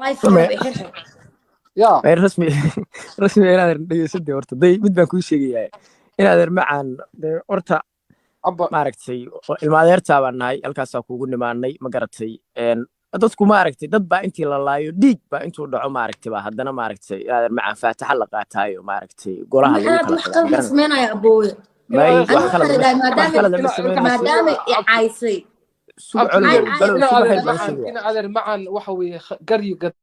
Live xirxir. Ya. Rasmi, rasmi, inaadeer dhegeysadee horta day mid baan kuu sheegayaa, inaadeer macaan dee horta Abba. Maaragtay, ilma adeertaa baan nahay, halkaasaa kuugu nimaanay, ma garatay? Dadku maaragtay, dad baa intii la laayo, dhiig baa intuu dhaco, maaragtay, baa haddana maaragtay, inaadeer macaan, faataxa la qaataayo, maaragtay, golaha lagu Maxaad kala wax tagaa, qalad ma garanaysaa? sameynaya, aboowe? May Ani wax waxaan khalad idhahay wax maadaama khalad ma samaynayso. Maadaama i caysay. Sugo, colow. Ay, Colow, ina sugo, adeer xel baan macaan sheegaya. Ina adeer macaan, waxa weeye garyo gad.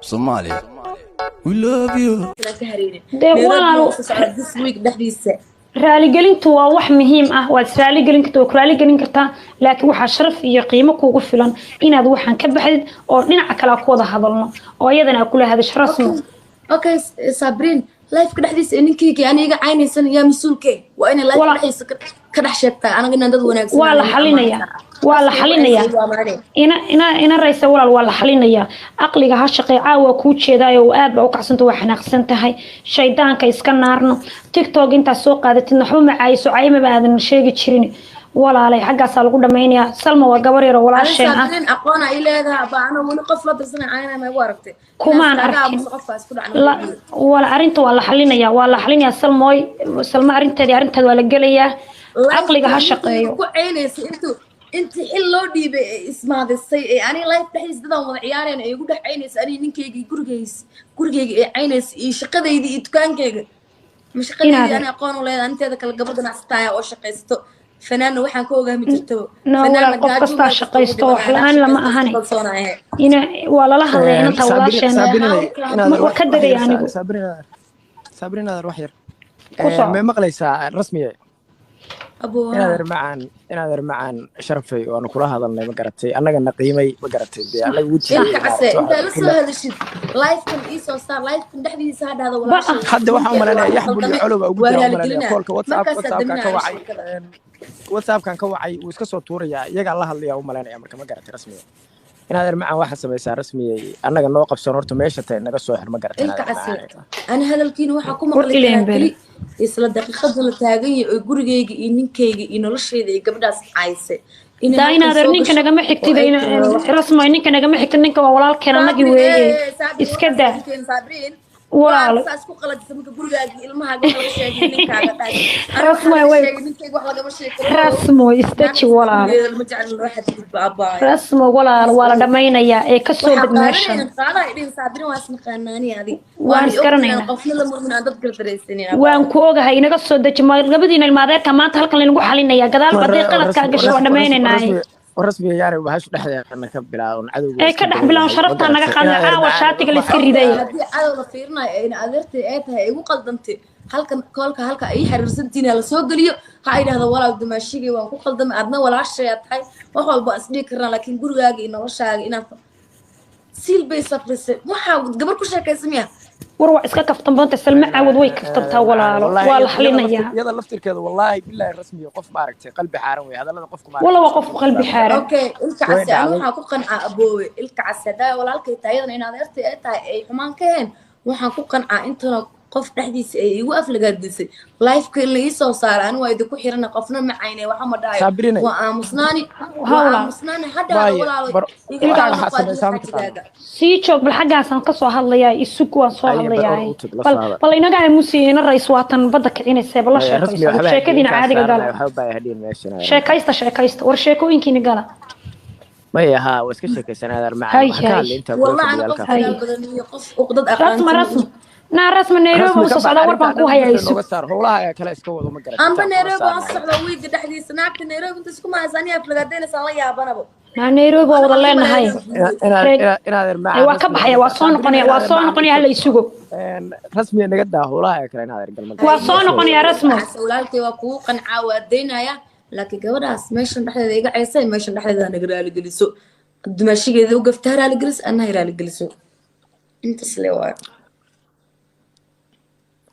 Somalia. We love you. Ka hareerin. Dee Nairobi walaal waa soo socda this week dhexdiisa. Raaligelintu waa wax muhiim ah. Waad israaligelin kartaa, waa ku raaligelin kartaa, laakiin waxaa sharaf iyo qiimo kuugu filan inaad waxaan ka baxdid oo dhinaca kale aan ku wada hadalno oo iyadana aad kula hadasho, Rasmo. Okay, Sabriin, live-ka dhexdiisa ee ninkeyga aniga caynaysan yaa mas-uulke? Waa inay live-ka dhexdiisa ka dhex sheegtaa anaga inaan dad wanaagsan. Waa la xalinayaa, waa la xalinayaa. Ina raysa, walaal, waa la xalinayaa. Aqliga ha shaqee. Caawa kuu jeedaayo oo aad baa u kacsanta, waa xanaaqsan tahay. Shaydaanka iska naarno. TikTok intaad soo qaadatid waxba ma caayso, caymaba aadan sheegi jirin, walaalay. Xaggaasaa lagu dhammaynayaa. Salma waa gabar yar oo walaasheen ah. Sabriin aqoon ay leedahay baa ana weli qof la dirsanay caynay ma igu aragtay? Kumaan arkin. Wala arrinta waa la xalinayaa, waa la xalinayaa. Salmooy, Salma, arrinteedii, arrinteeda waa la gelayaa. Caqliga ha shaqeeyo. Ku caynaysa intuu intii xil loo dhiibay ee ismaadisay ee aniga live dhexdiisa dadaan wada ciyaareen ee igu dhex caynaysa aniga ninkeyga, gurigeyga ee caynaysa iyo shaqadayda iyo dukaankeyga, ma shaqadaydi ani aqoon u leedahay? Inteeda kale gabar ganacsataaya oo shaqaysato, fanaanna waxaan ka ogaami jirtaba. No, walaal, qof kastaa shaqaysto, wax la-aan lama ahane. Ina waa lala hadlaya inantaa walaasheena waa ka degaya anigu. Sabriin, adeer, wax yar. Ku soco. May maqlaysaa, Rasmiye? Aboo. Inaadeer macaan, inaadeer macaan, sharafay, waanu kula hadalnay, ma garatay? Annagana qiimay, ma garatay? Dee annaga wejiga Ilka case, intaa la soo hadashid live-kan ii soo saar, live-kan dhexdiisa ha dhahdo walaashay. Hadda waxaan u malaynayaa yaxbul iyo colow baa ugu Waa jira, u malaynayaa raaligelinaa. koolka WhatsApp. Markaasaa WhatsAppkan ka daminaya wacay sheekada. WhatsAppkan ka wacay, wuu iska soo tuurayaa, iyagaa la hadlayaa u malaynaya. Marka ma garatay, Rasmiye? Inaadeer macaan, waxaa samaysaa, Rasmiyey, annaga noo qabsan horta meesha tay naga soo xir, ma garatay? Ilka Inaadeer case, macaan. Ani hadalkiina waxaa ku War maqli ileen karaa beri. keli isla daqiiqada la taagan yahay oo gurigeyga iyo ninkeyga iyo noloshayda iyo gabadhaas caysay inay Daa halkan inaadeer soo ninka gasho nagama oo xigtida ay tiraahdo Rasmo, ninka nagama xigta, ninka waa walaalkeen annagii weeye, iska daa walaalo. Saas ku qalajisa marka gurigaaga iyo ilmahaaga wax laga sheegay, ninkaaga dhahay. Ani Rasmo, waxaa laga way sheegay ninkeyga wax lagama sheegi karo. Rasmo, isdaji, walaalo. Ma jeclin loo xadgudbo, abaayo. Rasmo, walaalo, waa la dhammaynayaa ee ka soo Waxaa deg meeshan. qaadanayaan qaadaha idhin. Saabrin, waa isnaqaanaani adi. Waan Waan isgaranaynaa. qofna la murmin aan dad gardaraysanin. Waan ku ogahay. Inaga soo deji. Ma labadiina ilmaadeerka maanta halkan laynagu xalinayaa? Gadaal baday qaladkaa gasho, waa dhammaynaynaaye. Rasmiga, yaani bahashu dhexdeena ka bilaawan cadowga. Ee ka dhex bilawan, sharaftaa naga qaadna. Caawa shaatiga la iska riday. Haddii cadow la fiirinayo ayna adeertay ay tahay igu qaldantay, halkan koolka halka ay xiriirsantihiin ha la soo geliyo, ha ay dhahdo: "Walaal, dumaashigay waan ku qaldamay, adna walaashayaa tahay, wax walba waan isdhihi karnaa, laakiin gurigaaga iyo noloshaaga inaad siil bay safrisay." Waxaa gabar ku sheekaysa miya? War waa iska kaftan badanta Salma, caawad way kaftantaa, walaalo, waa la xalinayaa. Iyada laftirkeeda, wallaahi billahi, rasmiga, qof maaragtay qalbi xaaran wey hadallada qofku. Walla waa qof qalbi xaaran. Okay, ilka Way case, ani dhacday. waxaa ku qancaa, aboowe, ilka case, haddaa walaalkay tahay iyadana in adeertay ay tahay ay xumaan ka heen, waxaan ku qancaa intana qof dhexdiisa ay igu aflagaadisay live-ka in la ii soo saaro. Ani waa idinku xirana, qofna ma cayne, waxa ma dhahayo. Saabrinay. Waa aamusnaani, waa Hawla. aamusnaani hadhaada. Waaye, Walaalo, iga waxaa raali noqo samaysaa adiga mataqaana. xajigaaga. Sii joog, bal xaggaasaan ka soo hadlayaa, isug, waan soo Aye, bal hadlayaa. or u tag, la Bal soo hadal. bal inaga aamusiya. Ina rays waatan badda kicinaysa, bal la Maya, rasmi sheekayso. waxba Sheekadiina hadhiin caadiga kaa gala. saarnay, waxba baa hadhiin meeshan. Sheekaysta, sheekaysta, war sheekooyinkiina gala. Maya, haa, waa iska sheekaysanaa macaan. Hay, waxaan ka hay. hadlay intaa kula Wallah fadhiya ana qof halkaa. Hay. dagaal badan iyo qof uqdad Rasma, aqaansan. Rasma, naa Rasma, Nairobi Rasmi u ka soo bax socdaa, war baan arrintaa ku dhan hayaa, meesha isug. nooga saar, howlaha kale iska wado, ma garatay? Amba Intaan kula Nairobi waan saarnay. socdaa wiiga dhexdiisa. Naagta Nairobi inta isku mahaysa aniga aflagaadaynaysa la yaabanabo. Naa Nairobi waa wada leenahay. Reeg Inaadeer ee macaan waa ka rasmi baxaya, waa soo noqonaya, waa soo noqonaya, hala isugo. Rasmiga naga daa howlaha kale, inaadeer galma. Waa soo noqonaya, Rasmo. Walaalkay waa kugu qancaa, waa daynaya, laakiin gabadhaas meeshan dhexdeeda iga ceysay, meeshan dhexdeeda naga raaligeliso, dumaashigeeda u gafta ha raaligeliso, anna ha raaligeliso, intaas le waayo.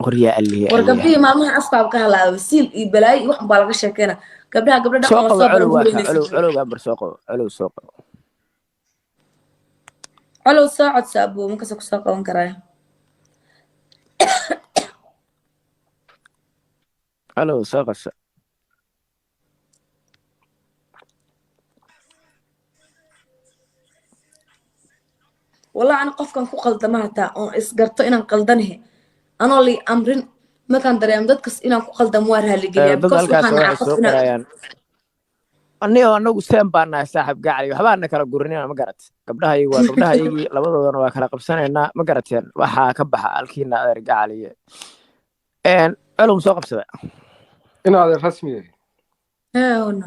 Qoryaa allihi. War gabdhihii maalmaha afkaaba ka halaabay, siil iyo balaayo iyo wax baa laga sheekeyna. Gabdhaha gabdho Soo dhaqan qabo soo colow, baran waa ka guuleynaysa. Colow, colowga bar soo qabo, colow soo qabo. Colow soo codsa, abuu, markaas kusoo qaban karaya. Alo, soo qabso. Wallah ani qofkan ku qaldama hataa oon isgarto inaan qaldanahe, anoo li amrin, markaan dareemo dadkas inaan ku qaldamo waa raaligeliyaa Dad because halkaas waxaan waxay nacaa qof soo inaan qorayaan anigo anagu seen baa nahay, saaxiib gacali, waxbaana kala gurinina, ma garat? Gabdhaha iyagu waa gabdhaha iyagii, labadoodana waa kala qabsanaynaa, ma garateen? Waxaa ka baxa alkiina adeer gacaliye culum soo qabsada. Inaadeer rasmiye. Heewna.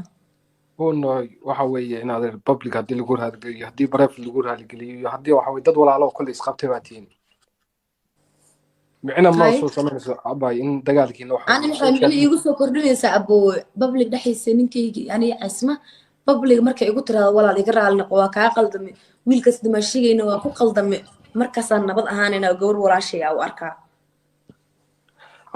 Huno waxa weeye inaadeer, public haddii lagu raaligeliyo, haddii private lagu raaligeliyo, iyo haddii waxa weye dad walaalo oo kolley isqabtay baa tihiin, micna ma Hay. soo samaynayso abay in dagaalkiina waxa Ani weeye maxay micno social iigu soo kordhinaysaa aboowe public dhexdiisa ninkaygii aniga cisma public markay igu tiraahdo walaal iga raali noqo, waa kaa qaldame, wiilkaas dumaashigayna waa ku qaldame, markaasaan nabad ahaanayna, gabar walaashay aa u arkaa.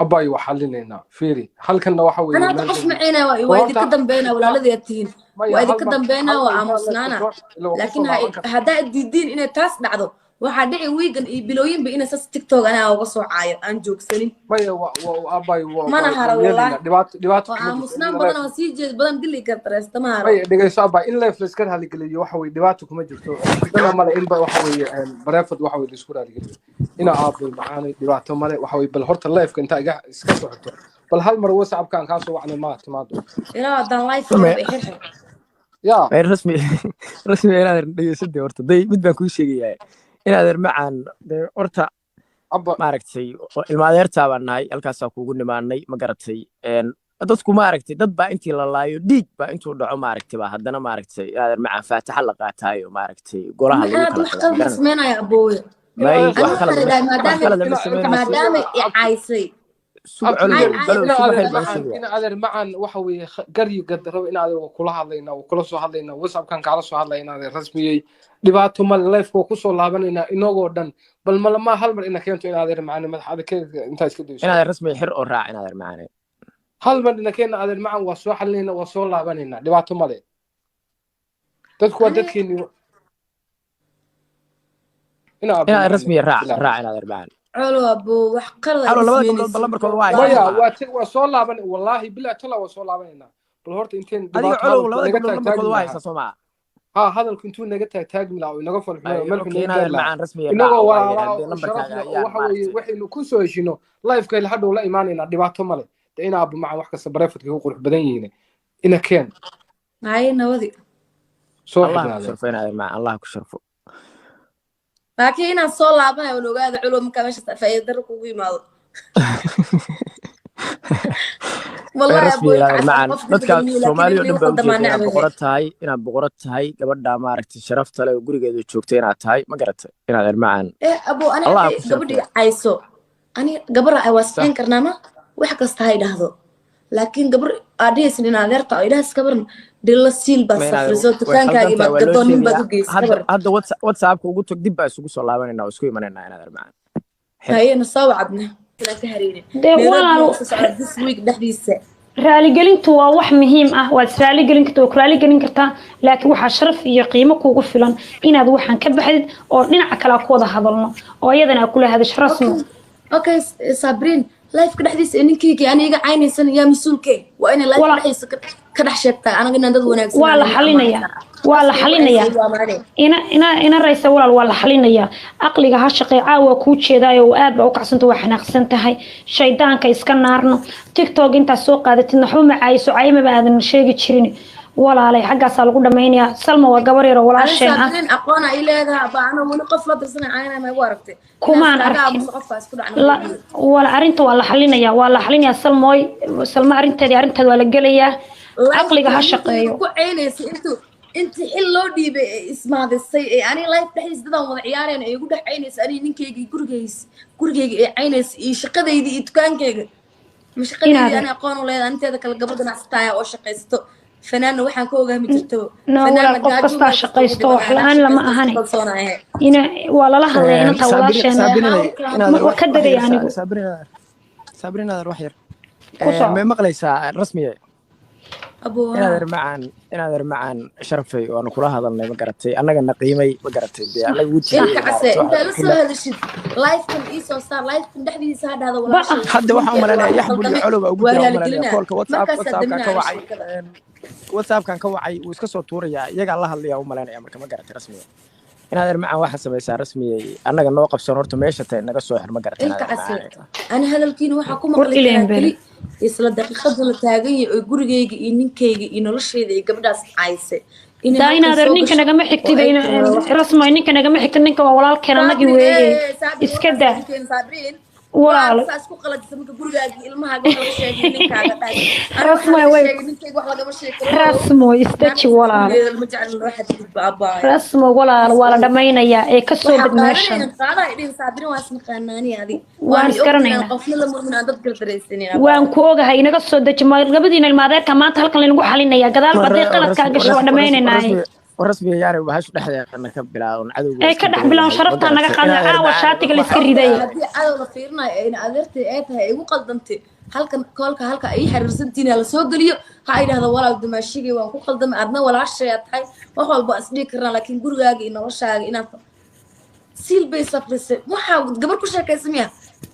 Abay waa xalinaynaa, fiiri halkanna waxa weeye Ana hadda meel qof macaynaa, waa idinka horta dambeynaa, walaaladeed tihiin, maya waa hal idinka mar dambeynaa, hal waa mar intaa aamusnaana, leefka soo ila waa kusoo laakiin laaban karta. Haddaa diidiin inay taas dhacdo, waxaa dhici wiigan iyo bilooyinba inay saas TikTok anaa uga soo caayo aan joogsanin. Maya waa abay waa Mana waa haro waan wallaahi. yeelaynaa, dhibaato dhibaato Oo kuma jirto in aamusnaan life badan oo sii jeed badan dili kartareesta ma haro. Maya dhegeyso abay, in life la iska raaligeliyo waxa weye dhibaato kuma jirto, dana male inba waxa weeye bareefad waxa weye la isku raaligeliyo ina aabay macaanay, dhibaato male waxa weye. Bal horta lifeka intaa iga iska socoto, bal hal mar WhatsAppkaan kaa soo wacnay ma timaado. Ilaa haddaan life Samee. rabo xirxir. Yaa. Ay, rasmi rasmi, inaadeer dhegeysadee horta day mid baan kuu sheegayaa inaadeer macaan dee horta abba maaragtay ilma adeertaa baan nahay, halkaasaa kuugu nimaanay, ma garatay? Dadku maaragtay dad baa intii la laayo, dhiig baa intuu dhaco maaragtay baa haddana maaragtay inaadeer macaan faataxa la qaataayo, maaragtay golaha maxaa lagu hadda kala wax tagaa, ma qalad garanaysa? sameynaya aboowe? May ina wax Ani khalad waxaan lama idhahay wax maadaama khalad lama ina samaynayso. Maadaama i caysay. Sugo colow Cay cay colow ina sugo adeer xel baan macaan sheegaya. Ina adeer macaan waxa weeye garyo gadaraba ina adeer waa kula hadlaynaa, waa kula soo hadlaynaa, WhatsAppkan kaala soo hadlaya. Ina adeer rasmiyey, dhibaato male, lifeka waa kusoo laabanaynaa inagoo dhan. Bal malama hal mar ina keento ina adeer macaan, madax adkeeda intaa iska dayso. Inaadeer rasmi xir oo raac inaadeer macaane. Hal mar ina keena adeer macaan, waa soo xalinaynaa, waa soo laabanaynaa, dhibaato male, dadku waa Ani dadkeeni ina aabay inaadeer macaane rasmi raac bilaa raac inaadeer macaan. Colo aboo, wax qalad Calow igu labada gabdhood sameynaysa ba lambarkooda waa haysaa maya soo maaha? Waa soo laaban, wallaahi bilaa tala waa soo laabanaynaa. Bal horta inteen Adiga dhibaato colow hadalku labada naga gabdhood taagtaagi lambarkooda waa lahaa haysaa soo maaha? Ha, hadalku intuu naga taagtaagmi lahaa oo inaga falxumay Ay oo meel xun okay naga gaari inaadeer lahaa macaan rasmi raac inagoo oo waa walaalaa yidhaahdee oo sharaf lambarkaaga leh oo ayaan waxa weeye maaragtay waxaynu ku soo heshino lifeka hadhow la imaanaynaa, dhibaato male de. Ina aabba macaan, wax kasta barefadka ku qurux badan yihiin, ina keen. Haye, nabadi. Soo Allah ku xidhnaadeen. sharfo inaadeer macaan, Allah ku sharfo. Laakiin inaan soo laabanayo waan ogaada culo, markaa meesha faa'iido darro kugu yimaado. Ay Wallahi rasmi abooy inaadeer kacsan macaan, qof dadka dadka miyi, laakiin Soomaali in oo liigu dhan baa qaldamaa ujeeda inaad necbahe. boqorad tahay, inaad boqorad tahay, gabadha maaragtay sharafta leh oo gurigeeda joogta inaad tahay, ma garatay inaadeer macaan? Eh abo, ani Allah hadday ku sharfo. gabadhii cayso, ani gabar ay waa sax sixin karnaa, ma wax kasta hay dhahdo, laakiin gabar aad dhehaysin in adeerta oo idhahaas kabaran dhilla siil baad ma inaadeer safriso way dukaankaagii khaldan tahay baad waa loo gadoon nin baad sheegayaa u geysay hadda kabaran. Hadda WhatsAppka ugu tag, dib baa isugu soo laabanaynaa oo isku imanaynaa inaadeer macaan xir. Hayena soo wacadna inaan ka hareynin Dee Nairobi walaal waa soo socda this week dhexdiisa. Raaligelintu waa wax muhiim ah, waad israaligelin kartaa, waa ku raaligelin kartaa, laakiin waxaa sharaf iyo qiimo kuugu filan inaad waxaan ka baxdid oo dhinaca kale aan ku wada hadalno oo iyadana aad kula hadasho rasmi. Okay, Sabrine, lifeka dhexdiisa ee ninkaygii ani iga caynaysan yaa mas-uulkee? Waa inay lifeka Wala- dhexdiisa ka dhex sheegtaa anaga inaan dad wanaagsan waa la nahay, xalinayaa amaanaysaa. waa la Afkay ku xalinayaa. caysay waa maane. Ina raysa walaal, waa la xalinayaa, aqliga ha shaqeey. Caawa kuu jeedaayo oo aad baa u kacsanta, waa xanaaqsan tahay, shaydaanka iska naarno. TikTok intaad soo qaadatidna waxba ma caayso, caymaba aadan sheegi jirin walaalay, xaggaasaa lagu dhammaynayaa. Salma waa gabar yar oo Ani walaasheen ah. Sabrine aqoon ay leedahay baa ana weli qof la dirsanay caynaya ma igu aragtay? Kumaan Inaan iskaga arkin. aamuso qofkaas ku dhacna La wala arrinta waa la xalinayaa, waa la xalinayaa. Salmooy, Salma arrinteedii arrinteeda waa la gelayaa, caqliga ha shaqeeyo. Ku caynaysa intuu intii xil loo dhiibay ee ismaadisay ee ani life dhexdiisa dadaan wada ciyaareen ee igu dhex caynaysa aniga ninkaygii gurigayga ee caynaysa iyo shaqadaydii iyo dukaankayga, ma shaqadaydii ani aqoon u leedahay inteeda kale gabar ganacsataaya oo shaqaysato, fanaanna waxaan ka ogaami jirto. No walaal, qof gaajo kastaa meel kasta ugu shaqaysto, wax dhimanaya, la-aan lama shaqaysto ahane. kalsoonahay. Ina waa lala hadlaya inantaa walaasheen. Sabrina Ma ka degaya anigu. Sabrina adeer wax yar Ku soco. May maqlaysaa rasmiye? Abooha. Inaad macaan sharafay, waanu kula hadalnay, ma garatay? Annagana qiimay, ma garatay? Dee annaga wejiga Ilka case, intaa la soo hadashid, livekan ii soo saar, livekan dhexdiisa ha dhahdo walaashay. Hadda waxaan umalaynaya yaxbul iyo colow baa ugu Waa jira, umalanaya raaligelinaa. koolka WhatsApp. Markaasaa WhatsAppkan ka daminaya wacay. sheekada. WhatsAppkan ka wacay, wuu iska soo tuurayaa, iyagaa la hadlaya umalaynaya. Marka ma garatay rasmiga, inaad macaan waxaa samaysaa rasmiyay, annaga noo qabsan horta meesha tay naga soo xir, ma garatay? Ilka Inaad case, macaan. Ani hadalkiina waxaa ku War maqli ileen karaa bere. keli isla daqiiqada la taagan yahay oo gurigayga iyo ninkayga iyo noloshayda iyo gabadhaas cayse inay Daa halkan inaadeer soo ninka gasho nagama oo xigtida ay tiraahdo rasmay, ninka nagama xigta, ninka waa walaalkeen annagii Saabiriin, weeye. Saabiriin, Iska waxaas daa. ninkeena Saabiriin. Walaalo. Waa saas ku qalajisa marka gurigaaga iyo ilmahaaga wax laga sheegay, ninkaaga dhahay. Ani waxaa Rasmay laga way. sheegay ninkayga wax lagama sheegi karo. Rasmoy, isdaji walaalo. Gurigeeda lama jeclin loo xadgudbo abbaay. Rasmo walaalo, waa la dhammaynayaa ee ka soo Waxaa deg meeshan. qaadanayna qaadaha idhin Saabiriin, waa isnaqaanaani adi. Waan Waan ogtiin isgaranaynaa. qofna la murmin aan dad galdaraysanin Waan abbaay. ku ogahay, inaga soo deji. Ma labadiina ilmaadeerka maanta halkan laynagu xalinayaa, gadaal baday qaladkaa gasho, waa dhammaynaynaaye. Rasmiga yaanay bahashu dhexdeena ka bilaaban cadowga. Ee ka dhex bilawn, sharaftaa naga qaadna caawa, shaatiga la iska riday. Haddii cadow la fiirinayo ayna adeertay ay tahay igu qaldantay, halkan koolka halka ay xiriirsantiina la soo geliyo, ha ay dhahdo walaal dumaashigay waan ku qaldamay, adna walaashayaa tahay, wax walba is dhigi karnaa, laakiin gurigaaga iyo noloshaaga inaad siil bay safrisay, waxaa gabar ku sheekaysa miya?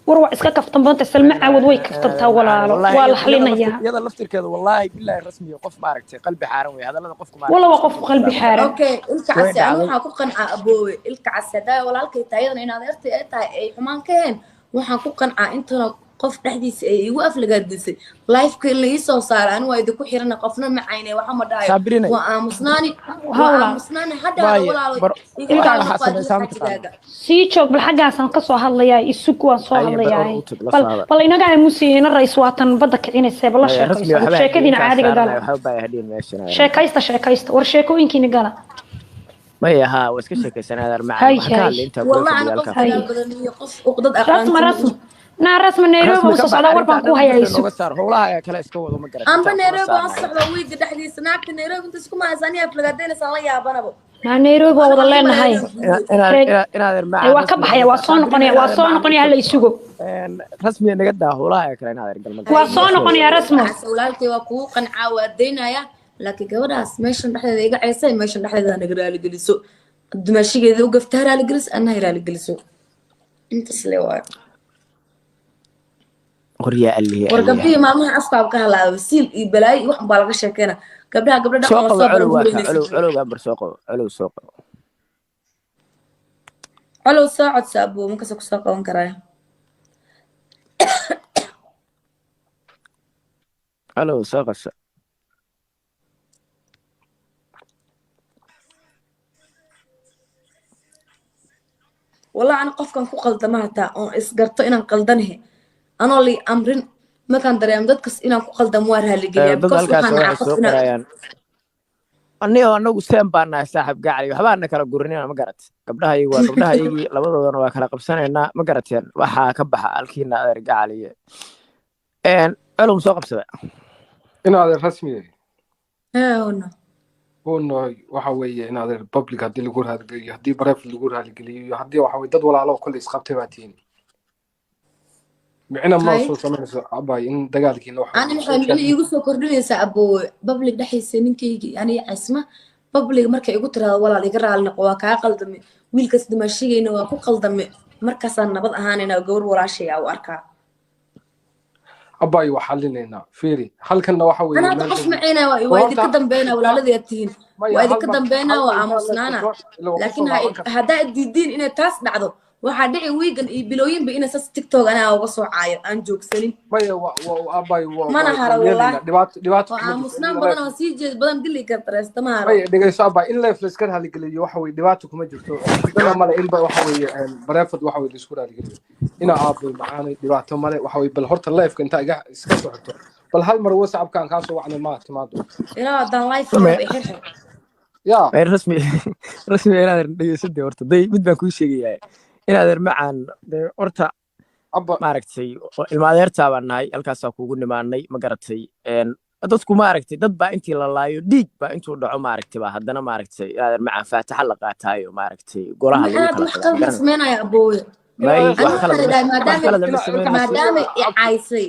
War waa iska kaftan badanta Salma, caawad way kaftantaa walaalo, waa la xalinayaa. Iyada laftirkeeda wallaahi bilaahi rasmiga qof maaragtay qalbi xaaran wey hadallada qofku. Walla waa qof qalbi xaaran. Okay, ilka Way casi, ani dhacday. waxaa ku qancaa aboowe, ilka casi, haddaa walaalkay tahay iyadana in adeertay ay tahay ay xumaan ka heen, waxaan ku qancaa intana qof dhexdiisa ay igu aflagaadisay lifeka in la ii soo saaro. Ani waa idinku xirana, qofna ma caynay, waxa ma dhahayo. Saabrinay. Waa aamusnaani, waa Hawla. aamusnaani hadhaada Waaye, walaalo iga waxaa raali noqo samaysaa adiga mataqaana. xajigaaga. Sii joog, bal xaggaasaan kasoo hadlayaa, isug, waan soo Haye, bal hadlayaa. or u tag, la Bal soo hadal. bal inaga aamusiye, ina rays waatan badda kicinaysa, bal la Maya, sheekayso. rasmiga waxba Sheekadiina hadhiin caadiga kaa gala. saarnay, waxba baa hadhiin meeshan. Sheekaysta, sheekaysta, war sheekooyinkiina gala. Maya, haa, waa iska sheekaysanaa adeer macaan. Hay, Waxaan ka hay. hadlay intaa kula Wallah fadhiya ana qof halkaa. Hay. dagaal badan iyo qof uqdad Rasma, aqaantin. rasma naa rasma, Nairobi Rasmi u ka soo bax socdaa, war baan arrinta ku hayaa, dhan isug. nooga saar howlaha ayaa kale iska wado, ma garatay? Amba Intaan kula Nairobi waan saarnay. socdaa wiiga dhexdiisa, naagta Nairobi inta isku mahaysa aniga aflagaadaynaysa la yaabanabo. Naa Nairobi waa wada leenahay. Inaad Ee, macaan waa ka baxaya, waa soo noqonaya, waa soo noqonaya, hala isugo. Rasmiga naga daa howlaha ayaa kale inaad ergal, ma Waa soo noqonaya rasmo. Walaalkay waa kugu qancaa, waa daynaya, laakiin gabadhaas meeshan dhexdeeda iga ceysay, meeshan dhexdeeda naga raaligeliso, dumaashigeeda u gafta ha raaligeliso, anna ha raaligeliso, intaas le waayo. Qoryaa allihi. War gabdhihii maalmaha afkaaba ka halaaba, siil iyo balaayo iyo wax baa laga sheekeyna, gabdhaha gabdha Soo dhaqan qabo soo colow, waa ka baran. colow, colowgaan bar soo qabo, colow soo qabo. Colow soo codsa abuu, markaas kusoo qaban karaya. Colow soo qabso. Wallah ana qofkan ku qaldama hataa oon isgarto inaan qaldanahe, anoo lay amrin, markaan dareemo dadkas inaan ku qaldamo waa raaligeliyaa, Dad because halkaas waxaan nacaa waxay qof soo inaan qorayaan anigo anagu seen baan nahay saaxiib gacali, waxbaana kala gurinina, ma garat? Gabdhaha iyagu waa gabdhaha iyagii, labadoodana waa kala qabsanaynaa, ma garateen? Waxaa ka baxa alkiina adeer gacaliye culum soo qabsada. Inaadeer rasmi Hewna. Uno waxa weeye inaadeer public haddii lagu raaligeliyo, haddii bareef lagu raaligeliyo, iyo haddii waxa weye dad walaalo oo kolley isqabtay baa tihiin, micna ma Hay. soo samaynayso abay in dagaalkiina waxa Ani weeye maxay micno iigu soo kordhinaysaa aboowe public dhexdiisa ninkaygii aniga cisma public markay igu tiraahdo walaal iga raali noqo, waa kaa qaldame, wiilkaas dumaashigayna waa ku qaldame, markaasaan nabad ahaanayna, gabar walaashaya u arkaa. Abay waa xalinaynaa, fiiri halkanna waxa weeye Ana hadda meel qof macaynaya, waa idinka horta dambeynaa, walaaladeed tihiin. Maya, Waa hal idinka mar dambeynaa, hal waa mar intaad aamusnaana, leegto ila waa kusoo laakiin laaban kartaa. haddaa diidiin inay taas dhacdo, waxaa dhici wiigan iyo bilooyinba inay saas TikTok anaa uga soo caayo aan joogsanin. Maya, waa abay waa Mana waa haro waan wallahi. yeelaynaa, dhibaato dhibaato waa kuma jirto aamusnaan in badan life oo sii jeed badan dili kartareesta ma haro. Maya, dhegeyso abay, in life layska raaligeliyo waxa weye dhibaato kuma jirto, dana male inba waxa weeye bareefad waxa weye laisku raaligeliyo ina aabay macaanay, dhibaato male. Waxa weye bal horta lifeka intaa iga iska soo xigto, bal hal mar WhatsAppkaan kaa soo wacnay ma timaado. Ilaa haddaan life Maya. rabo xirxir. Ya. Maya, rasmi rasmi inaadeer dhegeysadee horta day mid baan kuu sheegayaa inaadeer macaan dee horta abba maaragtay ilma adeertaa baan nahay, halkaasaa kuugu nimaanay, ma garatay? Dadku maaragtay dad baa intii la laayo, dhiig baa intuu dhaco, maaragtay baa haddana maaragtay inaadeer macaan faataxa la qaataayo, maaragtay golaha lagu Maxaa kala wax tagaa, ma qalad garanaysa? sameynaya aboowe? May Inaad wax Ani khalad waxaan idhahay wax maadaama khalad ma ina ilka samaynayso. Maadaama i caysay.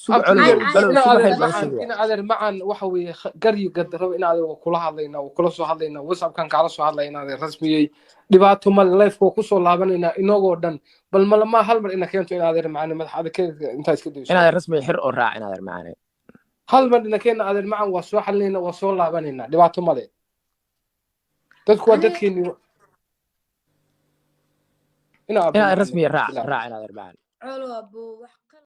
Sug colow, Ay, ay, colow, ina sug, adeer waxay baan macan, sheegaya. Ina adeer macan, waxa weeye garyo gadaraba ina adeer waa kula hadlaynaa, waa kula soo hadlaynaa, WhatsAppkan kaala soo hadlaya. Ina adeer rasmiyey, dhibaato male, lifeka waa kusoo laabanaynaa inagoo dhan. Bal malama hal mar ina keento, ina adeer macan, madax adekeeda intaa iska dayso. Inaad rasmi xir oo raac, inaad macaane. Hal mar ina keena, adeer macan, waa soo xalinaynaa, waa soo laabanaynaa, dhibaato male, dadku waa dadkeeni, ina adeer inaad macan. Rasmi raac. Bilaa. Raac, inaad macaan. Colo abo wax.